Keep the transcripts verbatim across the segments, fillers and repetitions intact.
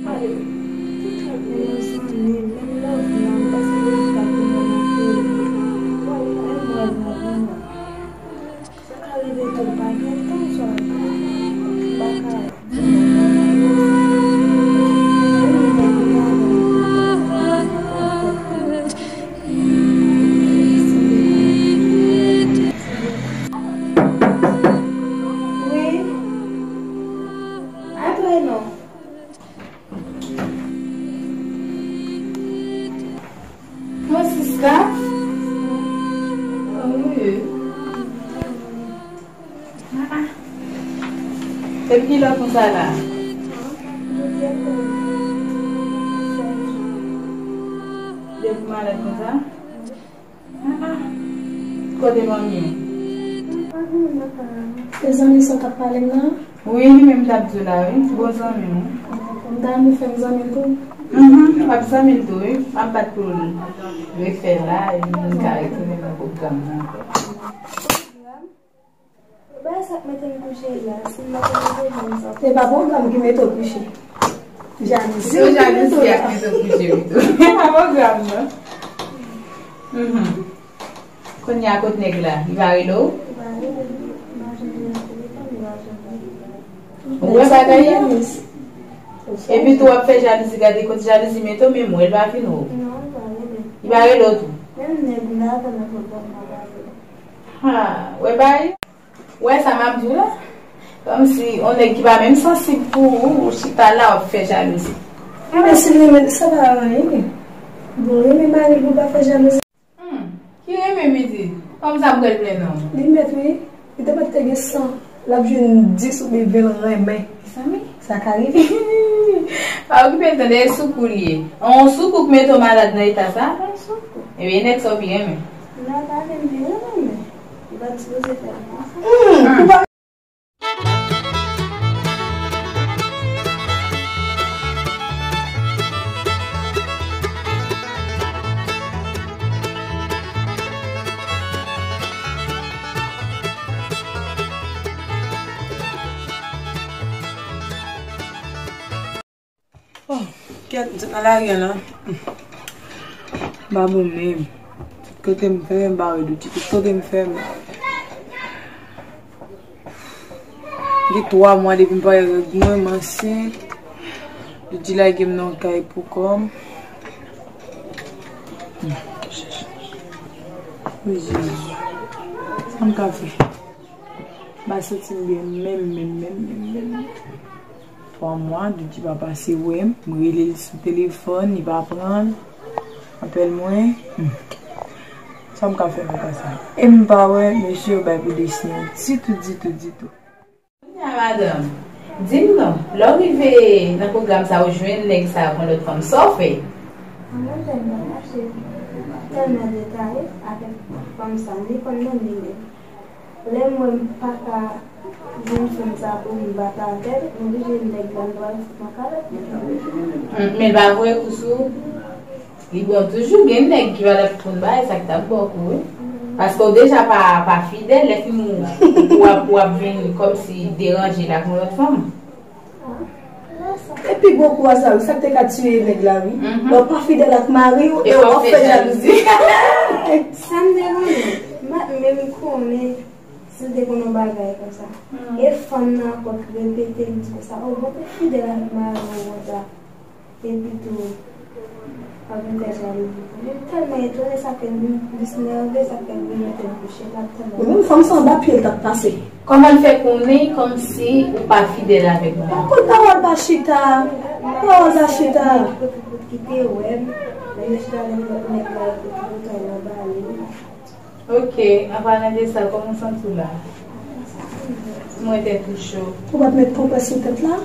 Menm zanmi, menm love nan, m panse li pa pou mwen non plis. Menm mwen nan vi mwen. Sa ka rive tou, pa gen tan sa. M pa ka. Wi. Antre non. Francisca? Oh, wi. Ah, ah. Depi kilè konsa la? Depi malad konsa? Ah, ah. Kote manmi w? Se zanmi sa w t ap pale m nan? Wi, li menm m t ap di w la, wi. Bon zanmi w. M ta renmen fè m zanmi l tou. Mhm, w ap zanmi l tou, wi. M ap bat pou l refè la, epi nou ka retounen nan pwogram nan ankò. Bagay sa k mete m kouche la, si m pa te mete m sa. Se pa pwogram ki mete w kouche. Jalouzi. Se jalouzi a k mete w kouche pito. Se pa pwogram nan. Mhm. Kounye a kot nèg la? Li pa rele w? Li pa rele m. M pa janm gen nan telefòn, li pa janm rele m. Ou wè bagay yo? Epi tou w ap fè jalouzi, gade kot jalouzi mete w, men mwen l pa vin wè w. Non, li pa rele m. Li pa rele w tou? Menm nèg la, pandan pwogram nan pa rele m. Ha, wè bay. Wè sa m ap di w la? Kòmsi yon nèg ki pa menm sansib pou ou, ou chita la, w ap fè jalouzi. Ah, men si l renmen, sa pa anyen. Bon, renmen mari l pou pa fè jalouzi. Hmm, ki renmen pitit? Kòmsa m pral plenn non. Li mèt wi. Li te mèt te gen san. L ap jwenn dis oubyen ven l renmen. Mezanmi. Sa ka rive. Pa okipe l tande, e soukou li ye. Yon soukou k mete w malad nan eta sa? Yon soukou. Ebyen, nèg sa w pi renmen. Nan pa menm pi renmen, men li pa t sipoze fè l konsa. Hmm, ou pa Oh, kèt, m sot nan lari a la. M pa bon menm. Tout kote m fè, m pa wè Doudji. Tout kote m fè, m pa wè. Gen twa mwa depi m pa wè règ mwen, m ansent. Doudji lage m nan yon kay pou kò m. Wi, Jezi. Sa m ka fè? M pa santi m byen menm, menm, menm, menm, menm. Twa mwa, Doudji pa pase wè m. M rele l sou telefòn, li pa pran l. Apèl mwen. Hmm. Sa m ka fè nan ka sa? E m pa wè mesye yo bay pou Destiny ditou, ditou, ditou. Kounye a, madanm, di m non, lè w rive nan pwogram sa, ou jwenn nèg sa ak yon lòt fanm, sa w fè? Mwen tèlman fache, tèlman detaye avèk fanm sa, m li konn non li menm. Lè m wè m pa ka jwenn fanm sa pou m bat avè l, m oblije nèg la m pral fout yon kalòt. Hmm, men l pa voye kou sou ou? Li bon toujou, gen nèg ki pa t ap konn bagay sa k t ap ba w kou, wi. Paske w deja pa, pa fidèl, lè fini w ap, w ap vin kòmsi deranje l ak yon lòt fanm. E pi gwo kou a sa, wi, sa k te ka tiye nèg la, wi. Mhm. Lè w pa fidèl ak mari w e w ap fè jalouzi. Sa m te konnen, m pa t menm konnen si l te konn yon bagay konsa. Mhm. E fanm nan ankò k repete l di konsa, o, bon, te fidèl ak mari w konsa. Epi tou, w ap vin fè jalouzi pou li. M tèlman etone, sa fè m plis nève, sa fè m vin mete m kouche, l ap tèlman. Ou menm fanm sa anba pye l t ap pase. Kòman l fè konnen kòmsi ou pa fidèl avèk mwen? Pawòl pa chita. Pawòl pa chita. Kote kote ki te wè m, lè m chita avèk lòt nèg la, kote kote l anba li. Ok, an palan de sa, kòman w santi w la? Mwen tèt ou cho. Ou pa t met konprès sou tèt la?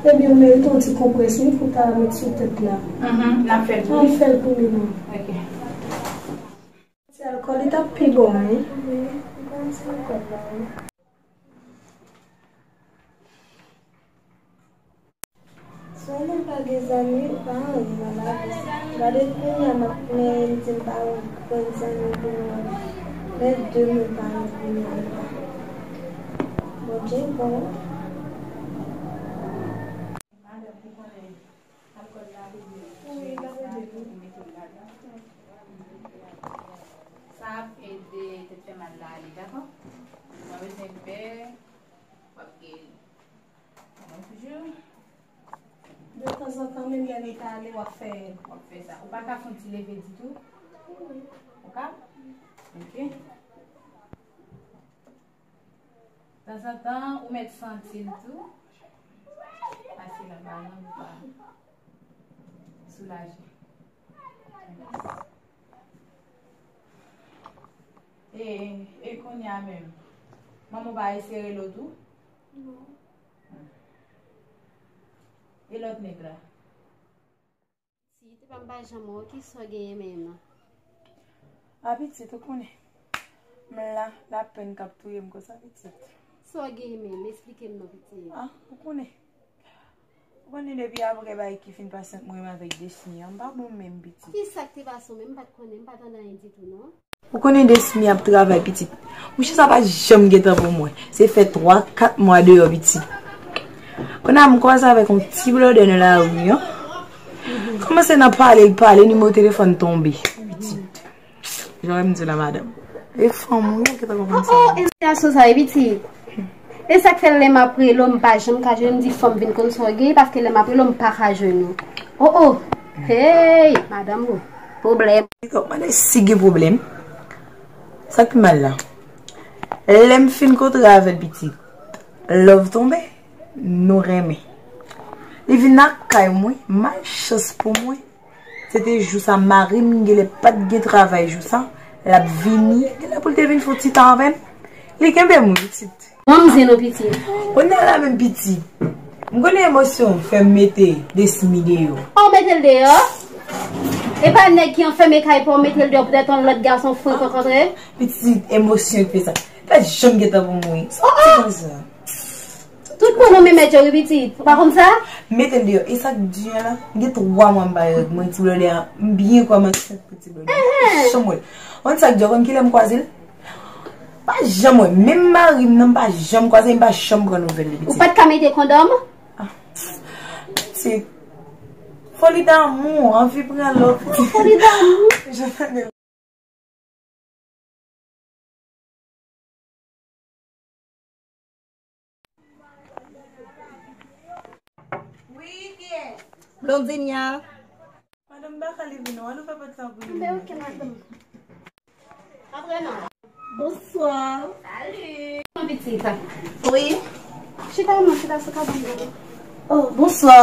Ebyen, ou merite yon ti konprès, wi, pou w ta met sou tèt la. Mhm, n ap fè l pou li. N ap fè l pou li, non. Ok. Ti alkòl, li t ap pi bon, wi. Swa lè w pa gen zanmi, ou pa anyen nan lavi. Gade kounye a m ap plenyen m di m pa jwenn zanmi pou mwen. Men de moun pa jwenn zanmi. Bondye bon. Madanm, ou konnen, Sa ap ede tèt fè mal la ale, dakò? Mwen bezwen bè, w ap geri. Mwen toujou. De tanzantan, menm lè nou ta ale, w ap fè. W ap fè sa. Ou pa ka fè yon ti leve ditou? Ou ka? Ok. Tanzantan, ou mèt santi l tou. Pase nan balon pou ka soulaje. E, e kounye a menm, manman w pa eseye rele w tou? Non. E lòt nèg la? Pitit, epa m pa janm wè w, kisa w genyen menm? A pitit, ou konnen. M la, lapenn k ap touye m konsa, pitit. Sa w genyen menm? Esplike m non, pitit. A, ou konnen. Ou konnen depi apre bagay ki fin pase ant mwen menm avèk Desmi an, m pa bon menm, pitit. Kisa k te pase w menm? M pa t konnen, m pa tande anyen ditou non. Ou konnen Desmi ap travay, pitit. Mouche sa pa janm gen tan pou mwen. Se fè twa, kat mwa deyò, pitit. Kounye a m kwaze avèk yon ti blòdè nan lari an. Kòmanse nan pale, l pale, nimewo telefòn tonbe. Pitit. Jan wè m di la, madanm. E fanm ou ye ki ta konprann sa. Oh, oh, e relasyon sa, e pitit. E sa k fè lè m ap rele w, m pa janm ka jwenn ou, m di fò m vin konn sa w gen, paske lè m ap rele w, m pa ka jwenn ou. Oh, oh. Hey, madanm, oh. Pwoblèm. Li t ap mande si gen pwoblèm. Sa k pi mal la. Lè m fin kontre avè l, pitit, love tonbe, nou renmen. Li vin lakay mwen, malchans pou mwen. Se te jou sa, mari m genlè pa t gen travay jou sa, l ap vini, genlè pou l te vin fè yon ti tan avè m. Li kenbe m, wi, pitit. Manzè non, pitit. Kounye a la menm, pitit. M konnen emosyon fè m mete Desmi deyò. Oh, w mete l deyò? E pa nèg ki anfème kay pa w mete l deyò poutèt yon lòt gason frenk rankontre? Pitit, emosyon k fè sa. Pa janm gen tan pou m, wi. Oh, oh! Ti konsa. Tout moun nan men mèt yo, wi, pitit. Ou pa konn sa? Mete l deyò. E sa k di an la? M gen twa mwa m pa règ mwen, ti blòdè a. M byen kwè m ansent pou ti blòdè a. Ehn. Chanm wè. Konn sa k di an, konn kilè m kwaze l? Pa janm wè. Menm mari m nan, m pa janm kwaze, m pa janm pran nouvèl li, pitit. Ou pa t ka mete kondòm? Ah. Pitit. Foli damou, anvi pran lòt. Oh, foli damou. Je fè de Wi, kiyès? Blondinia. Madanm, m pa ka leve non, al ouvè pòt la pou nou. Enben, ok, madanm. Apre non. Bonswa. Salut. Mon pitit. Wi. Chita non, chita sou kabann nan. Oh, bonswa.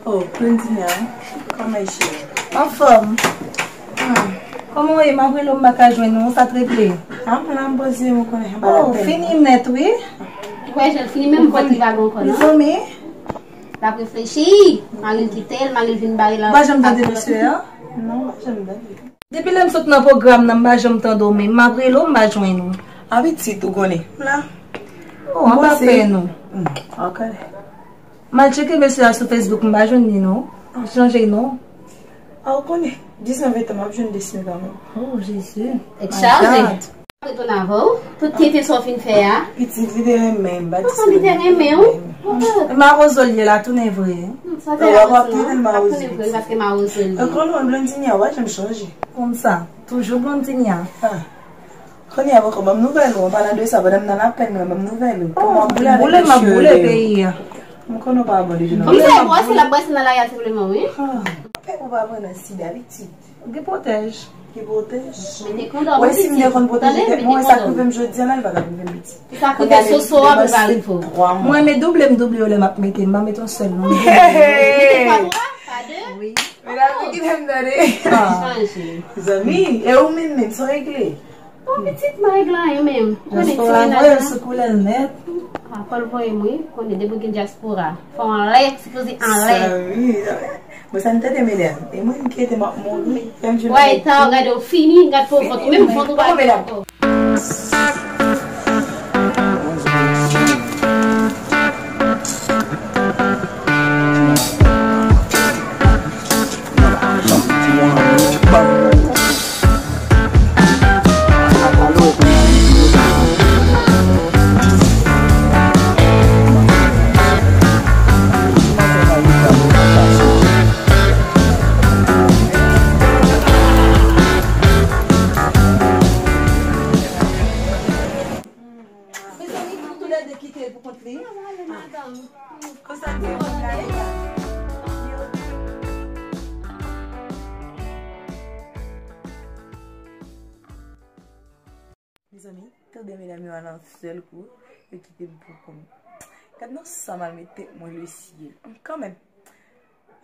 Oh, Blondina, kòman w ye, cheri? Anfòm. Hmm. Kòman w ye? M ap rele w, m pa ka jwenn ou, sa t regle? Ah, m la, m poze m, ou konnen, pa lapèn. Oh, fini nèt, wi. Ou wè, jèl fini, menm vant li pa gen ankò, non? Mezanmi. L ap reflechi. Mari l kite l, mari l vin bare la. Ou pa janm tande mesye a? Non, m pa janm tande. Depi lè m sot nan pwogram nan, m pa janm tande w, men m ap rele w, m pa jwenn ou. A pitit, ou konnen. M la. Oh, m pa pè nou. Hmm, ok. M al tcheke mesye a sou Facebook, m pa jwenn li non. Li chanje non. A, ou konnen, diznèf eta m ap jwenn Desmi kanmenm. Oh, Jezi. Tèt chaje. Retounen avè w. Tout tenten sa w fin fè a. Pitit, li te renmen m, m pa di. Li te renmen w? M mawozo l ye la, tounen vre. Sa te la, w ap tounen vre, paske mawozo l ye. Ou konnen Blondina, w pa janm chanje. Konsa, toujou Blondina. Ah. Kounye a poko ban m nouvèl ou, an palan de sa, pandan m nan lapenn mwen, ban m nouvèl ou. Kòman w ap boule avèk mesye yo? Boule m ap boule peyi a. M konnen w pa abòne de non. Kòmsi w ap brase, l ap brase nan lari a sipleman, wi. Ah. Ou pa pran nan sida, pitit. Gen pwotèj. Gen pwotèj. Mete kondòm, pitit. Wè, si m te konn pwoteje tèt mwen, wè sa k rive m jodi a la, li pa t ap rive m, pitit. Sa kote soso a pou pa rive w. Mwen renmen double, m double yo lè m ap mete, m pa mete yon sèl non. Mete twa, twa, pa de. Wi. Medam, ki kite m tande. Ah. Chanje. Zanmi, e ou menm menm, sa w regle? Bon, pitit, m pa regle anyen menm. Ou konnen ti mennaj la. Dyaspora voye l sou koulè l nèt. Ah, fò l voye m, wi. Konnen depi w gen dyaspora. Fò w anlè, sipoze anlè. Sa, wi. Bon, sa m tande, medam. E mwen, m kite m ap mouri. Fè m jwenn. Wè, tan, gade w fini, gade pou vant ou. Menm vant ou pa gen ankò. Mezanmi, tande medam yo a nan sèl kou, yo kite m pou kò m. Gad nan sa m al mete mwen lesyèl. Kanmenm.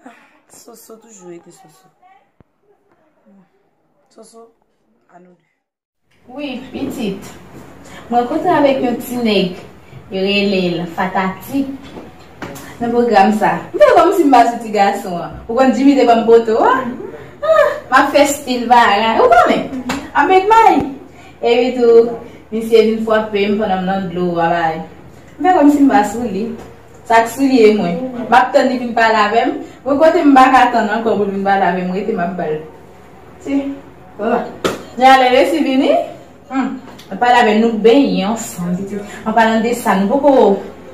Ah, Soso toujou rete Soso. Soso, a nou de. Wi, pitit. Mwen rankontre avèk yon ti nèg, yo rele l Fatatik. Nan pwogram sa, m fè kòmsi m pa sou ti gason an. Ou konn Jimmy te ban m poto a? Ah, m ap fè stil bagay. Ou konnen? M ap met may. Epi tou, misye vin frape m pandan m nan dlo a bay. M fè kòmsi m pa sou li. Sa k sou li e mwen. M ap tann li vin pale avè m. Mwen kote m pa ka tann ankò pou l vin pale avè m. Rete m ap ba l. Ti. Bon. Jan lè resi vini. Hmm. Mwen pale avè l, nou benyen ansanm, pitit. An palan de sa, nou poko,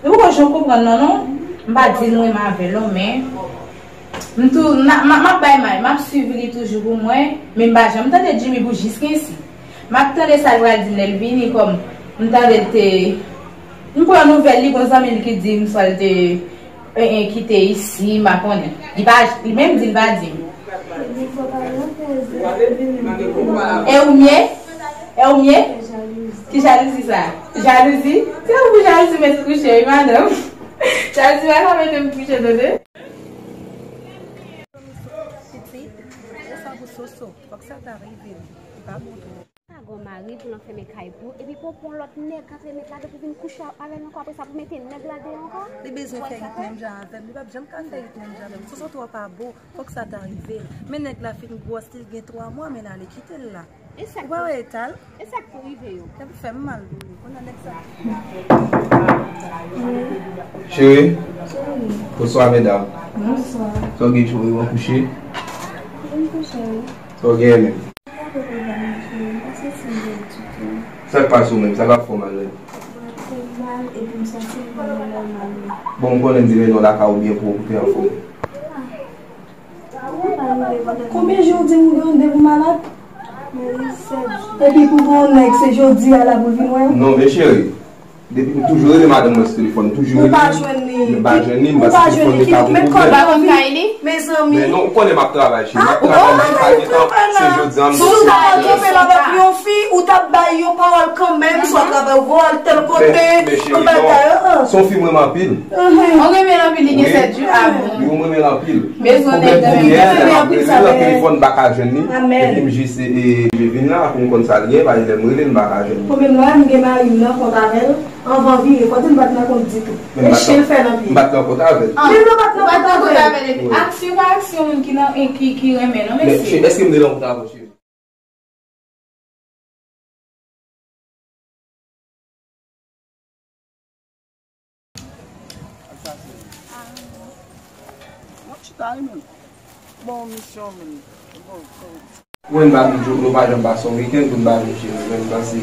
nou poko janm konprann non, non. M pa di l m renmen avè l non, men m tou, m, m, m ap bay may, m ap swiv li toujou pou mwen, men m pa janm tande Jimmy pou jiskensi. M ap tande sa l pral di m lè l vini, kòm m tande l te, m pran nouvèl li, gon zanmi l ki di m swa l te, e, e, kite isi, m pa konnen. Li pa, li menm di l pa di m. E ou mye? E ou mye? Ki jalouzi sa? Jalouzi? Se ou pou jalouzi met kouche, wi, madanm. Jalouzi pa ka mete m kouche, tande. Pitit, ou sa pou Soso. Fòk sa ta rive. Li pa bon twòp. Pa gon mari pou l anfèmen kay pou, epi pou pran lòt nèg k antre met ladan pou vin kouche avè l ankò, apre sa pou mete nèg la deyò ankò. Li bezwen fè rit menm jan avè m, li p ap janm ka fè rit menm jan avè m. Soso twò pa bon, fòk sa ta rive l. Men nèg la fin gwòs, li gen twa mwa, men l ale kite l la. Ou pa wè eta l? E sa k pou rive yo? Epi fè m mal pou li. Kounye a nèg sa. Cheri, bonswa medam. Bonswa. Sa w gen cheri, w ap kouche? M kouche, wi. Sa w gen menm? Sa k pase w menm? Sa k ap fè w mal menm? Bon, m konnen m di men non lakay ou byen pwòp, ou te anfòm. Konbyen jou w di m gen yon depi w malad? Epi pou gon nèg, se jodi a la pou l vin wè w? Non, men cheri. Depi m toujou rele madanm mwen sou telefòn, toujou rele. Ou pa jwenn li. M pa jwenn li, m pa sou telefòn li, pa gen pwoblèm. Ou pa konn kay li? Mezanmi. Men non, ou konnen m ap travay, cheri. M ap travay, m pa gen tan, se jodi a m deside. Si w ta al kanpe l avèk yon fi, ou t ap bay yon pawòl kanmenm, swa travay, ou al tèl kote, yon bagay, an. Se yon fi m renmen anpil. Ou renmen l anpil, li gen sèt jou, a bon. Wi, m renmen l anpil. Bezwen nèg nan men. Kounye a, lè m ap rele l nan telefòn, m pa ka jwenn li. Epi m jis, e, e, vin la, pou m konn sa l gen, paske lè m rele l, m pa ka jwenn li. Pwoblèm nan, m gen mari m nan kont avè l, anvan vire, kote m pa t nan kont ditou. E chen l fè nan pye. M pa t nan kont avè l. Men m nan pa t nan kont avè l. Aksyon pa aksyon moun ki nan, e, ki, ki renmen, non, mesye. Men, èske m te nan kont avè w, cheri? Mwen chita wi menm. Bon, misyon menm. Bon, bon. Mwen pa di nou pa janm pase yon wikenn pou n pa jwenn cheri menm, paske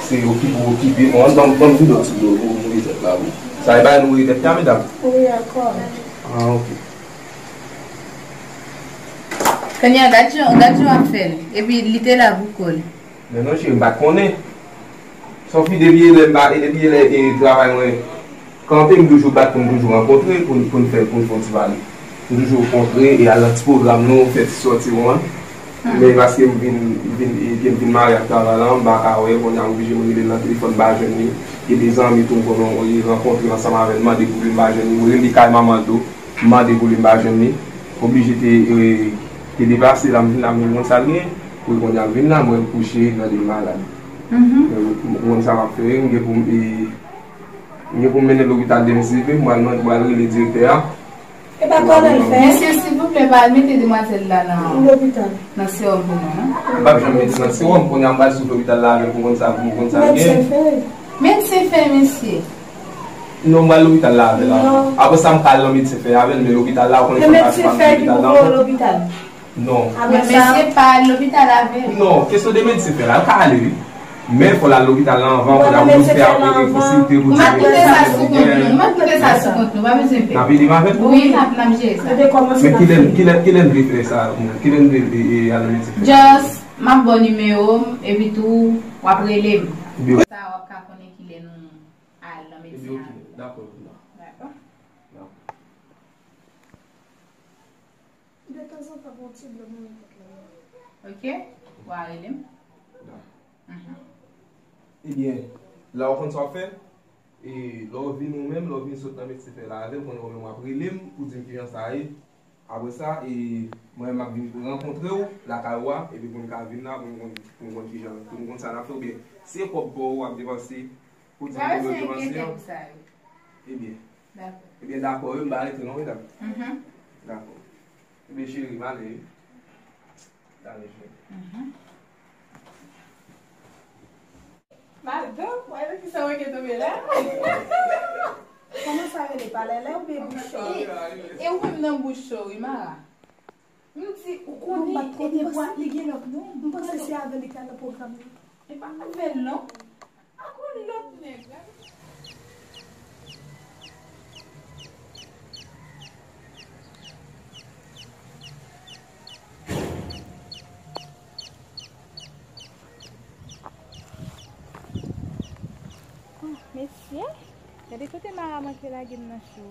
se okipe, okipe. Bon, ann ban m, ban m vide ti dlo pou m mouye tèt la wi. Sa e bagay nou mouye tèt la, medam? Wi, ankò. Ah, ok. Kounye a, gad jan, gad jan w ap fè l. Epi li te la pou kò l. Men non, cheri, m pa t konnen. Sòfi depi lè m pa, e depi lè, e, travay mwen kanpe, m toujou bat pou n toujou rankontre, pou n, pou n fè, pou n fè yon ti pale. M toujou rankontre e al nan ti pwogram nou, fè ti sòti, w konprann? Men paske m vin, m vin, e, ke m vin marye ak travay la, m pa ka wè l, kounye a m oblije m rele l nan telefòn, m pa jwenn li. Gen de zanmi tou m konn, e, rankontre ansanm avè l, m mande pou li, m pa jwenn li, m rele kay manman l tou. M mande pou li, m pa jwenn li. Oblije te, e, te deplase la, m vin la, m vin konn sa l gen. Pou l kounye a l vin la, mwen m kouche, gade l malad. Mhm. Mwen, m, m konn sa m ap fè, m gen pou m, e, m gen pou m mennen l lopital demen si Dye vle, m pral mande, m pral rele direktè a. E pa kòlè l fè. Mesye, silvouplè, pa al mete demwazèl la nan, lopital, nan sewòm pou mwen, non. M p ap janm mete nan sewòm, kounye a m pral sot lopital la avè l pou m konn sa, pou m konn sa l gen. Medsen fè. Medsen fè, mesye. Non, m pral lopital la avè l. Non. Apre sa, m ka al nan medsen fè avè l, men lopital la, ou konnen fò m pase pa lopital la ankò. Non. Men mesye pa al lopital avè l. Non, kesyon de medsen fè la, l ka ale wi. Men fò l al lopital la anvan, pou l ap fè apre konsilte pou di. M ap kite sa sou kont nou, m ap kite sa sou kont nou, pa bezwen pè. N ap ede m avè l? Wi, n ap, n ap jere sa. Men kilè, kilè, kilè n vle fè sa? Kilè n vle, e, e, al nan medsen fè? Just, m ap ba w nimewo m, epi tou, w ap rele m. Sa w ap ka konnen kilè nou al nan medsen an. Dakò. Dakò. De tanzantan, gon ti blan nan tèt la. Ok? W a rele m? Dakò. Mhm. Ebyen, la w konn sa w ap fè. E lè w vin ou menm, lè w vin sot nan metye fè la avè m, konnen ou menm w ap rele m pou di m kijan sa ye. Apre sa, e mwen menm m ap vin rankontre w lakay ou a, epi pou n ka vin la, pou n konn, pou n konn kijan, pou n konn sa n ap fè, oubyen se pwòp bò w ap depanse pou di m konbyen w depanse an. Ebyen. Dakò. Ebyen, dakò, wi, m pa rete non, wi, dakò. Dakò. Ebyen, cheri, m ale, wi. Dale, cheri. Madanm, wè nan kisa mwen gen tonbe la? Kòman sa rele, palèlè oubyen bouch cho? E, e ou menm nan bouch cho, wi, Mara. M di, ou konnen, e, li gen lòt non. M panse se avè l li te al nan pwogram nan. E pa avè l non. Ak yon lòt nèg. Oh, mesye, gade kote Mara manke lage m nan cho.